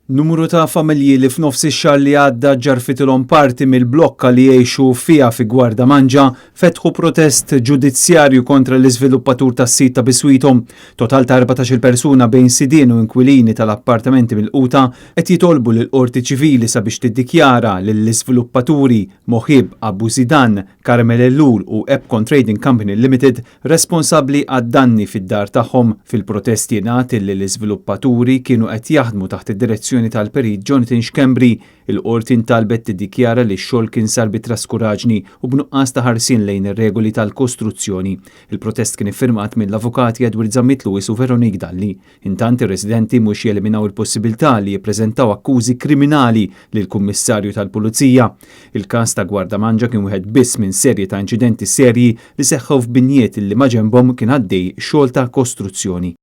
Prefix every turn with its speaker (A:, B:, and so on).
A: Numru ta' familji li f'nofs ix-xahar li għadda ġarfitilhom parti mill-blokka li jgħixu fiha fi Gwardamanġa fetħu protest ġudizzjarju kontra l-iżviluppatur tas-sit ta' biswithom. Total ta' 14-il persuna bejn sidien u inkwilini tal-appartamenti milquta qed jitolbu lill-Qorti Ċivili sabiex tiddikjara lill-iżviluppaturi Mohib Abu Zidan, Carmel Ellul u Epcon Trading Company Limited responsabbli għad-danni fid-dar tagħhom. Fil-protest jingħad illi l-iżviluppaturi kienu qed jaħdmu taħt id-direzzjoni tal-Perit Jonathan Schembri. Il-Qorti ntalbet tiddikjara li x-xogħol kien sar bi traskuraġni u b'nuqqas ta' ħarsien lejn ir-regoli tal-kostruzzjoni. Il-protest kien iffirmat mill-avukati Edward Zammit Lewis u Veronique Dalli. Intant ir-residenti mhux jeliminaw il-possibilità li jippreżentaw akkużi kriminali lill-Kummissarju tal-Pulizija. Il-każ ta' Gwardamanġa kien wieħed biss minn serje ta' inċidenti serji li seħħew f'binjiet li maġenbhom kien għaddej xogħol ta' kostruzzjoni.